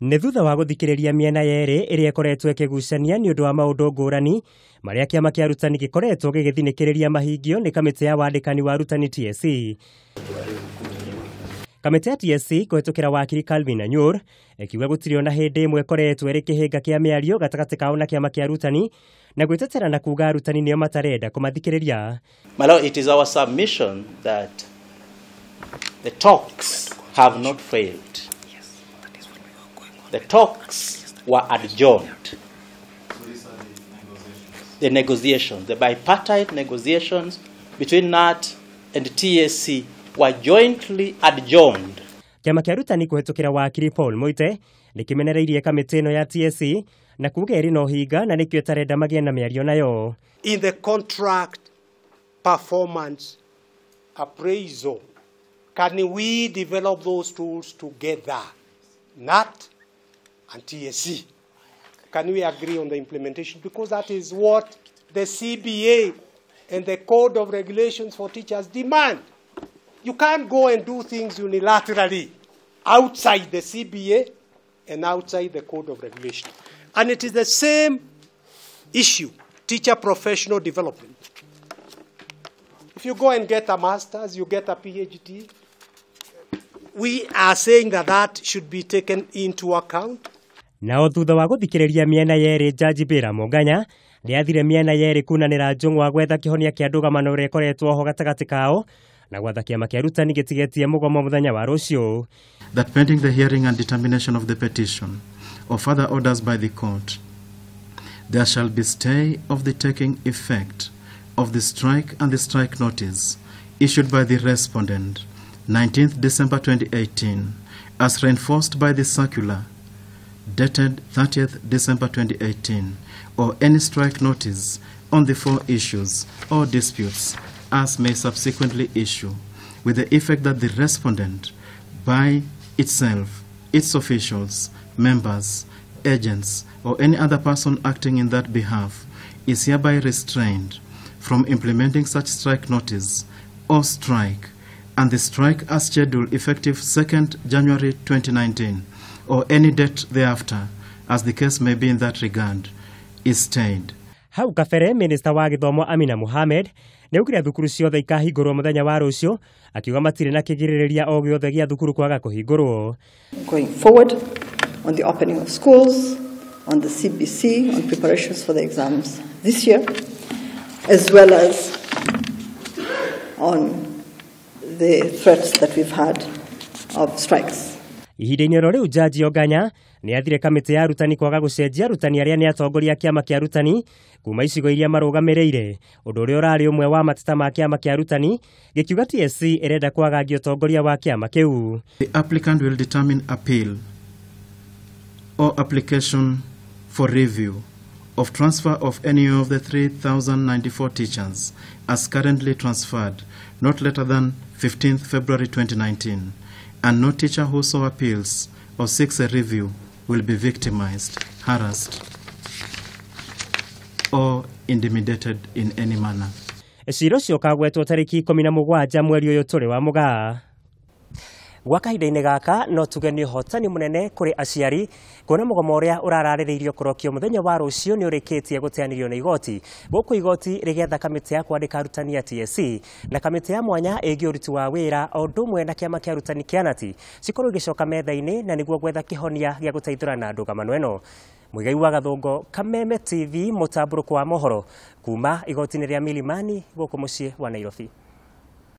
Nĩ thutha wa gũthikĩrĩria mĩena yerĩ ĩrĩa ĩkoretwo ĩkĩgucania nĩ ũndũ wa maũndũ ngũrani marĩa kĩama kĩa arutani gĩkoretwo gĩgĩthinĩkĩrĩria mahingio nĩ kamĩtĩ ya wandĩkani wa arutani TSC. Kamĩtĩ ya TSC kũhĩtũkĩra wakiri Calvin Anyur ĩkiuga gũtirĩ ona hĩndĩ ĩmwe ĩkoretwo ĩrĩ kĩhĩnga kĩa mĩario gatagatĩ kao na kĩama kĩa arutani na gwĩtetera na kuga arutani nĩo matarenda kũmathikĩrĩria. My Lord, it is our submission that the talks have not failed. The talks were adjourned. The negotiations, the bipartite negotiations between KNUT and TSC were jointly adjourned. Kĩama kĩa arutani kũhĩtũkĩra wakiri Paul Muite nĩkĩmenereirie kamĩtĩ ĩno ya TSC na kuga ĩrĩ na ũhinga na nĩkĩo ĩtarenda magĩe na mĩario nayo. In the contract performance appraisal, can we develop those tools together, KNUT and TSC? Can we agree on the implementation? Because that is what the CBA and the Code of Regulations for Teachers demand. You can't go and do things unilaterally outside the CBA and outside the Code of Regulation. And it is the same issue, teacher professional development. If you go and get a master's, you get a PhD. We are saying that that should be taken into account. Nao thutha wa gũthikĩrĩria mĩena yerĩ, Jaji Bira Monganya nĩathire mĩena yerĩ kunanĩra njũng'wa gwetha kĩhonia kĩa ndũgamano ĩrĩa ĩkoretwo ho gatagatĩ kao na gwatha kĩama kĩa arutani gĩtigetie mũgomo mũthenya wa rũciũ. That pending the hearing and determination of the petition or further orders by the court, there shall be stay of the taking effect of the strike and the strike notice issued by the respondent 19th December 2018 as reinforced by the circular dated 30th December 2018 or any strike notice on the four issues or disputes as may subsequently issue, with the effect that the respondent by itself, its officials, members, agents, or any other person acting in that behalf is hereby restrained from implementing such strike notice or strike, and the strike as scheduled effective 2nd January 2019 or any date thereafter, as the case may be in that regard, is stayed. Hau kabere Minista wa Gĩthomo Amina Mohamed nĩaugire thukuru ciothe ikahingũrwo mũthenya wa rũciũ, akiuga matirĩ na kĩgirĩrĩria o gĩothe gĩa thukuru kwaga kũhingũrwo. Going forward on the opening of schools, on the CBC, on preparations for the exams this year, as well as on the threats that we've had of strikes. Ihinda-inĩ oro rĩu Jaji Onganya nĩathire kamĩtĩ ya arutani kwaga gũcenjia arutani arĩa nĩ atongoria a kĩama kĩa arutani kuma icigo iria marũgamĩrĩire, ũndũ ũrĩa ũrarĩ ũmwe wa mateta ma kĩama kĩa arutani gĩkiuga TSC ĩrenda kwagagia ũtongoria wa kĩama kĩu. The applicant will determine appeal or application for review of transfer of any of the 3,094 teachers as currently transferred not later than 15th February 2019, and no teacher who so appeals or seeks a review will be victimized, harassed, or intimidated in any manner. Cira ũcio ũkagwetwo tarĩki 17 mweri ũyũ tũrĩ wa Mũgaa. Gwa kahinda-inĩ gaka no tuge nĩ ũhotani mũnene kũrĩ aciari kuona mũgomo ũrĩa ũrararĩrĩirio kũrokio mũthenya wa rũciũ nĩ ũrĩkĩtie gũteanĩrio nĩ igoti. Gũkũ igoti rĩgĩetha kamĩtĩ ya kwandĩka arutani a TSC na kamĩtĩ ya mwanya ĩgiĩ ũruti wa wĩra o ũndũ ũmwe na kĩama kĩa arutani kĩa KNUT cikorwo igĩcoka metha-inĩ na nĩguo gwetha kĩhonia gĩa gũteithũrana ndũgamano ĩno. Muigai wa Gathũngũ, Kameme TV, mũtambũrũko wa mohoro kuma igoti-inĩ rĩa Milimani gũkũ mũciĩ wa Nairobi.